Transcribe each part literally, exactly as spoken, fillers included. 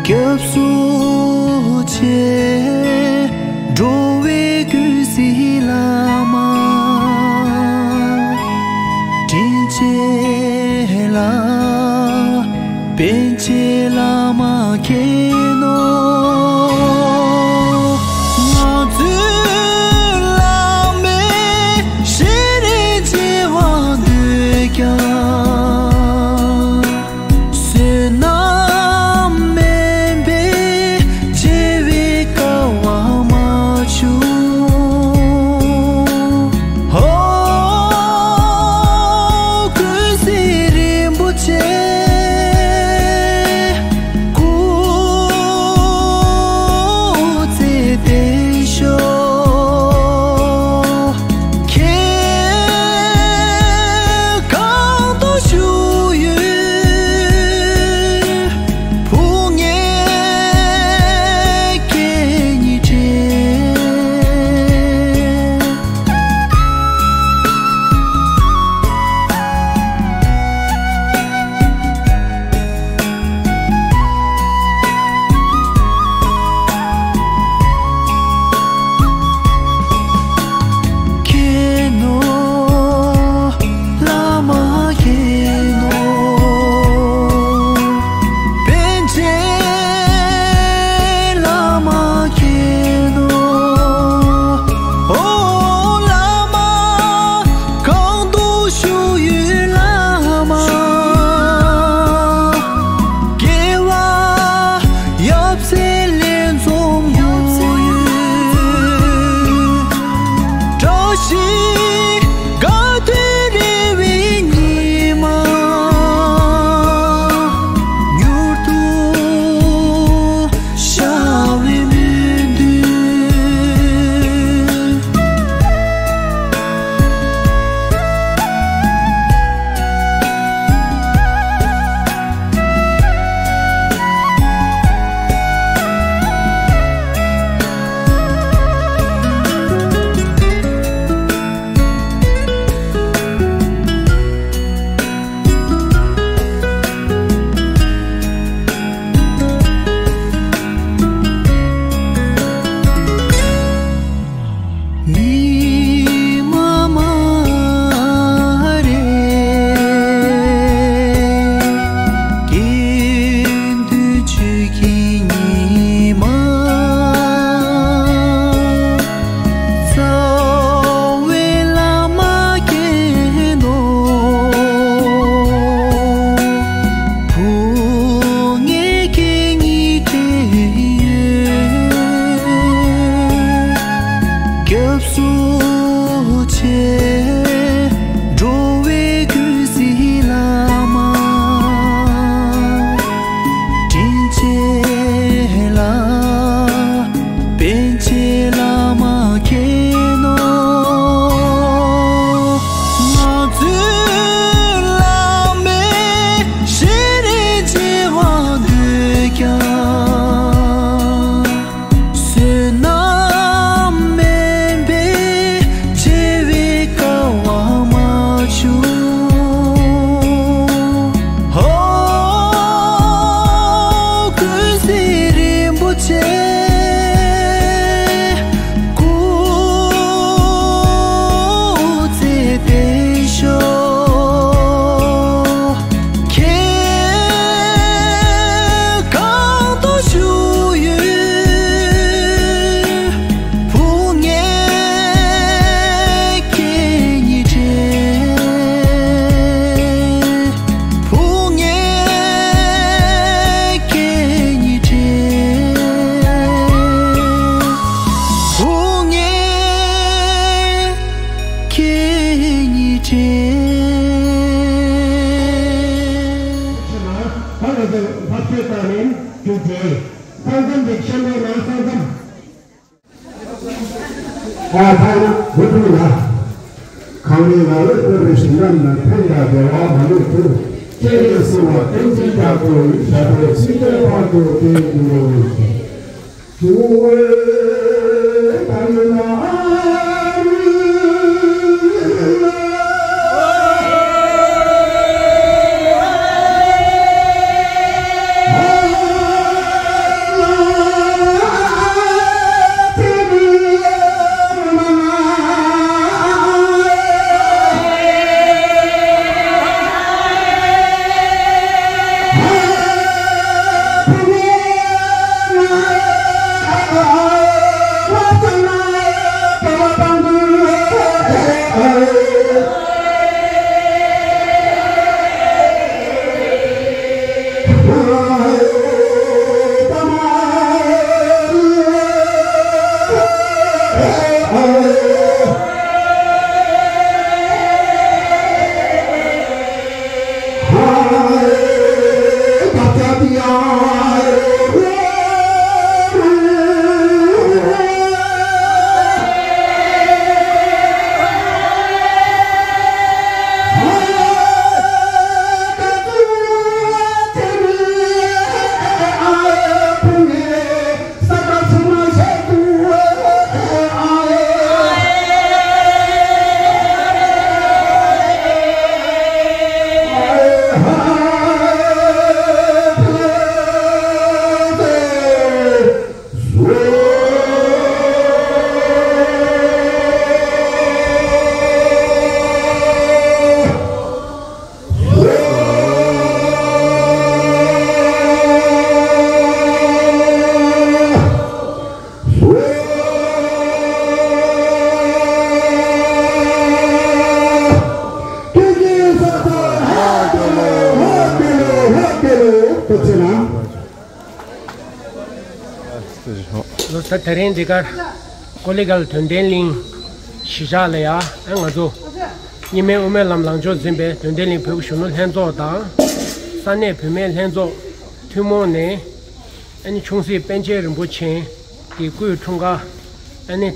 སྐྱབས་སུ་མཆི། འགྲོ་བའི་ཀུན་གཟིགས་བླ་མ། དྲིན་ཅན་ལ་པཎ་ཆེན་བླ་མ་མཁྱེན་ནོ། ང་ཚོའི་བླ་མའི་ཞལ་རས་མཇལ་བར་འདོད་ཀྱང་། བསོད་ནམས་མེད་པས་མཇལ་བའི་སྐལ་བ་མ་བྱུང་། ཧོ། ཀུན་གཟིགས་རིན་པོ་ཆེ། སྐུ་ཚེ་བརྟན་ཤོག། ཁྱེད་གང་དུ་བཞུགས་ཡོད། ཕུགས་ངེས་ཁྱེད་ཉིད་དྲན། མཁྱེན་ནོ། བླ་མ་མཁྱེན་ནོ། པཎ་ཆེན་བླ་མ་མཁྱེན་ནོ། ཨོ་བླ་མ། གང་དུ་བཞུགས་ཡོད་བླ་མ། དགེ་བ་ཡབ་སྲས་ལས་འཛོམས་ཡོད། བཀྲ་ཤིས་དགའ་སྟོན་རེ་བའི་ཉི་མ། མྱུར་དུ་ཤར་བའི་སྨོན་འདུན། ཉི་མ་མ་རེད། དགེ་འདུན་ཆོས་ཀྱི་ཉི་མ། རྩ་བའི་བླ་མ་མཁྱེན་ནོ། ཕུགས་ངེས་ཁྱེད་ཉིད་དྲན་ཡོད། སྐྱབས་སུ་མཆི། འགྲོ་བའི་ཀུན་གཟིགས་བླ་མ། དྲིན་ཅན་ལ་པཎ་ཆེན་བླ་མ་མཁྱེན་ནོ། ང་ཚོའི་བླ་མའི་ཞལ་རས་མཇལ་བར་འདོད་ཀྱང་། བསོད་ནམས་མེད་པས་མཇལ་བའི་སྐལ་བ་མ་བྱུང་། ཧོ། ཀུན་གཟིགས་རིན་པོ་ཆེ། སྐུ་ཚེ་བརྟན་ཤོག། ཁྱེད་གང་དུ་བཞུགས་ཡོད། ཕུགས་ངེས་ཁྱེད་ཉིད་དྲན། ཕུགས་ངེས་ཁྱེད་ཉིད་དྲན། ཕུགས་ངེས་ཁྱེད་ཉིད་དྲན། ད་ང་ཚོ་ལྷ་ཆོས་དང་ནི་རྒྱུ་འབྲས་ས་མཚམས་ཀྱི་ཤན་པའི་ནང་ས་མཚམས། ཨ་ཐ་ན་བུ་ཕྲུག་ལ། གང་ལས་ང་ལ་བསྐོས་པའི་ཞིང་ཁམས་ན་ཕན་དང་བདེ་བ་མ་ལུས་ཐོབ། སྤྱན་རས་གཟིགས་དབང་བསྟན་འཛིན་རྒྱ་མཚོ་ཡི་ཞབས་པད་སྲིད་མཐའི་བར་དུ་བརྟན་གྱུར་ཅིག། ཞུ་བའི་བདག་ཉིད་ན། ལོ་ད་དེ་རིང་འདི་གར་ཀོ་ལི་གལ་དོན་ལྡན་གླིང་གཞིས་ཆགས་ལ་ཡ་ཨ་ང་ཚོ་གཉིས་སྨན་དབུ་མའི་ལམ་ལངས་ཕྱོགས་འཛིན་པའི་དོན་ལྡན་གླིང་བོད་ཀྱི་གཞོན་ནུ་ལྷན་ཚོགས་དང་ས་གནས་བུད་མེད་ལྷན་ཚོགས་ཐུན་མོང་ནས་ཨ་ནི་ཆུང་སྲིད་པཎ་ཆེན་རིན་པོ་ཆེ་གི་སྐུའི་འཁྲུངས་སྐར་ཨ་ནི་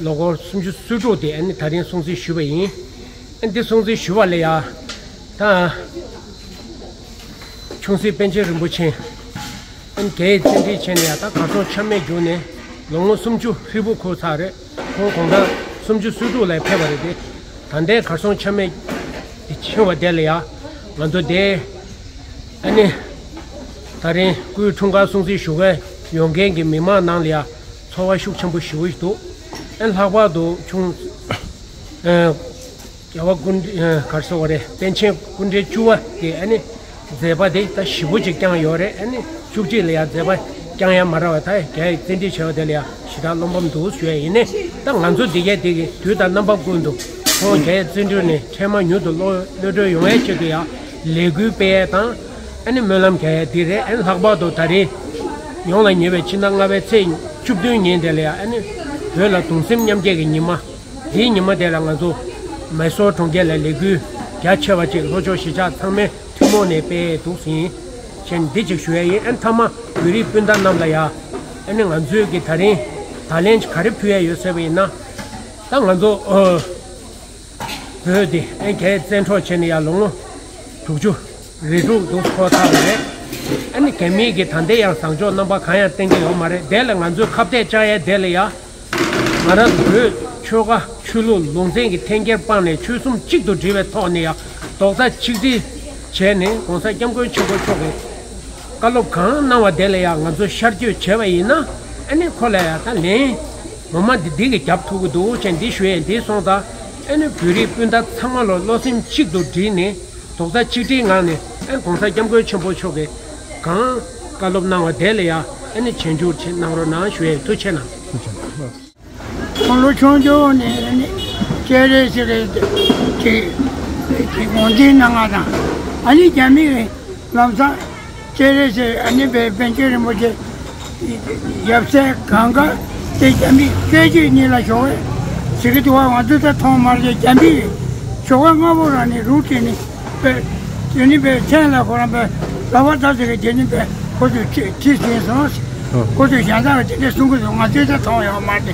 ལོ་འཁོར་སུམ་ཅུ་སོ་དྲུག་དེ་ཨ་ནི་དེ་རིང་སྲུང་བརྩི་ཞུས་པ་ཡིན། ཨ་ནི་འདི་སྲུང་བརྩི་ཞུ་བ་ལ་ཡ་ད། ཆུང་སྲིད་པཎ་ཆེན་རིན་པོ་ཆེ། ཨ་ནི་རྒྱའི་བཙན་ཁྲིད་བྱས་ནས་ཡ་ད་གར་སོང་ཆ་མེད་བརྒྱུགས་ནས་ལོ་ངོ་སུམ་ཅུ་ཧྲིལ་པོ་འཁོར་ཚར་རེད། ཁོང་དགུང་གྲངས་སུམ་ཅུ་སོ་དྲུག་ལ་ཕེབས་པ་རེད་དེ། ད་ལྟའི་གར་སོང་ཆ་མེད་དེ་ཕྱིན་པ་དེ་ལ་ཡ་ང་ཚོ་དེ་ཨ་ནི་ད་རིང་སྐུའི་འཁྲུངས་སྐར་སྲུང་བརྩི་ཞུ་མཁན་ཡོང་མཁན་གྱི་མི་མང་ནང་ལ་ཡ་ཚོར་བ་ཤུགས་ཆེན་པོ་ཞེ་པོ་ཞིག་འདུག་ཨ་ནི་ལྷག་པར་དུ་ཆུང་། རྒྱལ་བ་སྐུ་ཕྲེང་ག་རེ་ཟེར་དགོས་རེད། པཎ་ཆེན་སྐུ་ཕྲེང་བཅུ་པ་དེ་ཨ་ནི་མཛད་པ་དེ་ད་ཞེ་པོ་ཅིག་བསྐྱངས་ཡོད་རེད། ཨ་ནི་བཅུ་གཅིག་ལ་ཡང་མཛད་པ་བསྐྱངས་ཡ་མ་རག་པ་ད་རྒྱ་ཡིས་བཙན་ཁྲིད་བྱས་པ་དེ་ལ་ཡང་ཞེ་དྲག་བློ་ཕམ་འདུག་ཞུ་ཡ་ཡིན་ནའི། ད་ང་ཚོ་འདི་གའི་དེ་གི་དུས་དང་རྣམ་པ་ཀུན་ཏུ་ཁོང་རྒྱ་ཡིས་བཙན་ཁྲིད་ནས་འཕྲལ་མ་མྱུར་དུ་གློད་གློད་གྲོལ་ཡོང་ཡའི་ཆེད་དུ་ཡང་ལས་འགུལ་སྤེལ་ཡ་དང་ཨ་ནི་སྨོན་ལམ་རྒྱག་ཡ་འདི་རེད། ཨ་ནི་ལྷག་པར་དུ་ད་རེས་ཡོང་ལ་ཉེ་བའི་ཕྱི་ཟླ་ལྔ་པའི་ཚེས་བཅུ་བདུན་ཉིན་དེ་ལ་ཡང་ཨ་ནི་བོད་ལ་གདུང་སེམས་མཉམ་སྐྱེད་ཀྱི་ཉི་མ། དེའི་ཉི་མ་དེ་ལ་ང་ཚོ་མེ་སོར་གྲོང་ཁྱེར་ལ་ལས་འགུལ་རྒྱ་ཆེ་བ་ཅིག་ལྷོ་ཕྱོགས་གཞིས་ཆགས་ཚང་མས་ཐུན་མོང་ནས་སྤེལ་འདུག་ཟིན་བྱས་ནས་འདི་ཅིག་ཞུ་ཡ་ཡིན། ཨ་ནི་མཐའ་མ་བོད་རིགས་སྤུན་ཟླ་རྣམས་ལ་ཡ་ཨ་ནི་ང་ཚོས་ཀྱི་ད་རིང་བརྡ་ལན་ག་རེ་ཕུལ་ཡ་ཡོད་ཟེར་བ་ཡིན་ན། ད་ང་ཚོ་ཨ་བོད་དེ་ཨ་རྒྱའི་བཙན་འཕྲོག་བྱས་ནས་ཡ་ལོ་ངོ་དྲུག་ཅུ་རེ་དྲུག་འདུག་འཁོར་ཚར་བ་རེད། ཨ་ནི་རྒྱ་མིའི་གི་ད་ལྟའི་ཡང་བཟང་ཕྱོགས་རྣམ་པ་གང་ཡང་བསྟན་གྱི་ཡོད་མ་རེད། དེ་ལ་ང་ཚོས་ཁ་གཏད་བཅག་ཡ་དེ་ལ་ཡ། ང་རང་ཚོ་བོད་ཆོལ་ཁ་ཆོས་ལུགས་ལུང་ཚན་གྱི་འཐེན་འཁྱེར་སྤངས་ནས་ཆོལ་གསུམ་གཅིག་ཏུ་སྒྲིལ་བའི་ཐོག་ནས་ཡང་རྡོག་རྩ་ཆིག་སྒྲིལ་བྱས་ནས་༸གོང་ས་༸སྐྱབས་མགོན་ཆེན་པོ་མཆོག་གི་བཀའ་སློབ་གང་གནང་བ་དེ་ལ་ཡང་ང་ཚོ་ཤར་བསྐྱོད་བྱས་པ་ཡིན་ན་ཨ་ནི་ཁོ་ལ་ཡང་ད་ལན་ངོ་མ་འདི་འདི་གི་རྒྱབ་ཐུབ་ཀྱི་འདུག་ཅེས་འདི་ཞུ་ཡས་འདི་སོང་ཙང་ཨ་ནི་བོད་རིགས་སྤུན་ཟླ་ཚང་མ་ལོ་བློ་སེམས་གཅིག་ཏུ་སྒྲིལ་ནས་རྡོག་རྩ་གཅིག་སྒྲིལ་ངང་ནས་ཨ་༸གོང་ས་༸སྐྱབས་མགོན་ཆེན་པོ་མཆོག་གི་གང་བཀའ་སློབ་གནང་བ་དེ་ལ་ཡང་ཨ་ནི་རྗེས་འཇུག་ཅིག་གནང་རོགས་གནང་ཞུ་ཡས། ཐུགས་རྗེ་གནང་། ཁོང་ལོ་ཆུང་ཆུང་ནས་ནི་སྤྱན་རས་གཟིགས་ཀྱི་ངོས་འཛིན་གནང་བ་དང་། ཨ་ནི་རྒྱ་མིས་ལམ་སང་སྤྱན་རས་གཟིགས་ཨ་ནི་པཎ་ཆེན་རིན་པོ་ཆེ་ཡབ་སྲས་གང་ག་དེ་རྒྱ་མིས་སྐད་ཅིག་ཉིད་ལ་ཞོགས་པ་ཟེར་གྱི་འདུག་བ། ང་ཚོས་ད་མཐོང་མ་རེད། རྒྱ་མིས་ཞོགས་པ་སྔ་པོ་རང་ནས་རུ་བྲིས་ནས་པས། དེ་ནི་པས་མཚན་ལ་ཁོ་རང་པས་ལ་བ་ད་ཟེར་གི་དེ་ནི་པས་ཁོ་ཚོས་ཁྲི་ཁྲི་ཟིན་སོང་། ཨོ། ཁོ་ཚོས་གཞན་དག་གི་དེ་འདྲ་གསུང་གི་འདུག་ང་ཚོས་ད་མཐོང་ཡོད་མ་རེད།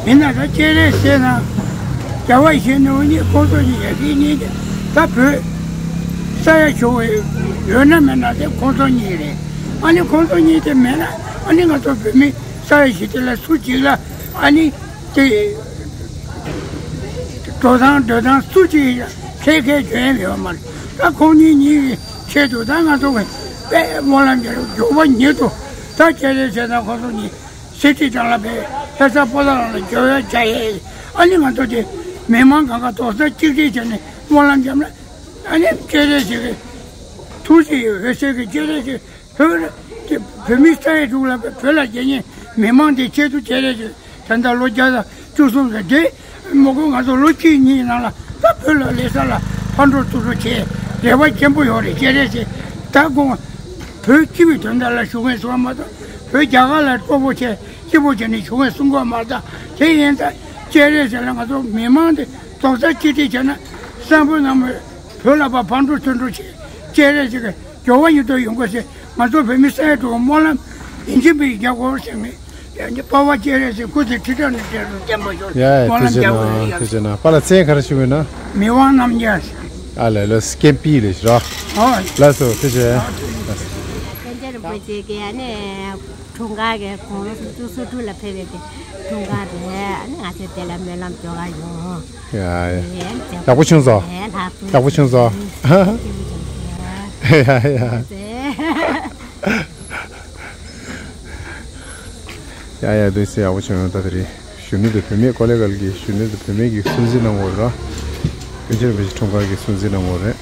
མིན་ན་ད་སྤྱན་རས་གཟིགས་ན་རྒྱལ་བ་ཡིད་བཞིན་ནོར་བུ་གཉིས་ཁོང་ཚོ་གཉིས་ཡ་གི་གཉིས་དེ་ད་བོད་ས་ཡ་ཆུང་བའི་ཡོད་ན་མེད་ན་དེ་ཁོང་ཚོ་གཉིས་རེད། ཨ་ནི་ཁོང་ཚོ་གཉིས་དེ་མེད་ན་ཨ་ནི་ང་ཚོ་བོད་མི་ས་ཡ་བཞི་དེ་ལ་སུ་གཅིག་ལ་ཨ་ནི། དེ་འགྲོ་སྟངས་སྡོད་སྟངས་སུ་གཅིག་ཁེ་ཁེ་བྱོན་ཡོད་མ་རེད། ད་ཁོང་གཉིས་གཉིས་ཀྱི་ཆེད་དུ་ད་ང་ཚོ་གི་དཔེ་སྨོན་ལམ་རྒྱག་རྒྱུ་བ་ཉིད་དུ་ད་ཁྱེད་རེ་བྱས་ན་ཁོང་ཚོ་གཉིས་སི་ཏི་དང་ལ་བའི་ལྷ་ས་པོ་ཏ་ལ་འགྱོ་ཡ་བྱ་ཡས། ཨ་ནི་ང་ཚོ་དེ་མི་མང་གང་ག་རྡོག་རྩ་གཅིག་སྒྲིལ་བྱས་ནས་སྨོན་ལམ་བརྒྱབ་ན་ཨ་ནི་ཁྱེད་རེ་ཞིག་གི་ཐུགས་རྗེ་འོད་ཟེར་གི་ཁྱེད་རེ་ཞིག་བོད་ལ་དེ་བོད་མི་ས་ཡ་དྲུག་ལ་བོད་ལ་རྒྱལ་ཉེ་མི་མང་དེ་ཆེད་དུ་བྱས་རེད་ཅེས་ད་ལྟ་ལོ་བརྒྱ་དང་བཅུ་གསུམ་ཟེར་དེ་མོ་གོ་ང་ཚོ་ལོ་གཅིག་གཉིས་ནང་ལ་ད་བོད་ལ་ལས་ས་ལ་ཕར་འགྲོ་ཚུར་འགྲོ་བྱས་རེ་བ་ཆེན་པོ་ཡོད་རེད་ཅེས་རེད་ཅེས། ད་དགོངས་བོད་སྤྱི་པའི་དོན་དག་ལ་ཞུ་མཁན་སོང་བ་མ་གཏོགས་བོད་རྒྱ་གར་ལ་སྤྲོ་པོ་བྱས་སྐྱིད་པོ་བྱས་ནས་ཞུ་མཁན་སོང་གོ་མ་གཏོགས་དེ་ཡིན་ད་ཅེས་རེད་ཟེར་ལ་ང་ཚོ་མི་མང་དེ་རྡོག་རྩ་གཅིག་སྒྲིལ་བྱས་ན་བསམ་བློ་ནང་བོད་ལ་ཕར་ཕར་འགྲོ་ཚུར་འགྲོ་བྱས་ཅེས་རེད་ཅེས། སྐྱོ་བ་ཡོད་དོ་ཡོང་གོ་ཟེར། ང་ཚོ་བོད་མི་ས་ཡ་དྲུག་སྨོན་ལམ་ཡིན་གཅིག་མིན་གཅིག་རྒྱག་དགོས་ཟེར་ནས། ཡ་ནི་པ་བ་སྤྱན་རས་གཟིགས་སྐུ་ཚེ་ཁྲི་ཕྲག་ནས་བརྟན་རུང་བརྟན་པ་ཤོག་ཡ་ཡ། སྨོན་ཐུགས་ལམ་རྒྱག་དགོས་རེད་ཡ། ཐུགས་རྗེ་གནང་། པཱ་ལགས་མཚན་ག་རེ་ཞུ་བས་ན། མི་དབང་རྣམ་རྒྱལ། ཨ་ལས་ལོ་སྐྱེམས་པི་ལས་རོ། ཨོ། ལགས་སོ་ཐུགས་རྗེ་ཆེ། པཎ་ཆེན་རིན་པོ་ཆེ་གིས་ཨ་ནི་འཁྲུངས་སྐར་གྱི་དགུང་ལོ་སུམ་ཅུ་སོ་དྲུག་ལ་ཕེབས་པའི་དེ་འཁྲུངས་སྐར་རེད། ཨ་ནི་ང་ཚོས་དེ་ལ་སྨོན་ལམ་རྒྱག་ག་ཡོང་། ཡ་ཡ། ཡ་ཡ། ཡག་པོ་བྱུང་སོང་། ཡ་ལྷག་པོ། ཡག་པོ་བྱུང་སོང་། ཡ་ཡ་ཡ། ཡ་ཡ། དུས་ཚོད་ཡག་པོ་བྱུང་ཡོང་། ད་དེ་རིང་གཞོན་ནུ་དང་བུད་མེད་ཀོ་ལེ་གལ་གྱི་གཞོན་ནུ་དང་བུད་མེད་ཀྱི་སྲུང་བརྩི་གནང་དགོས་ར། པཎ་ཆེན་རིན་པོ་ཆེ་འཁྲུངས་སྐར་གྱི་སྲུང་བརྩི་གནང་དགོས་རེད།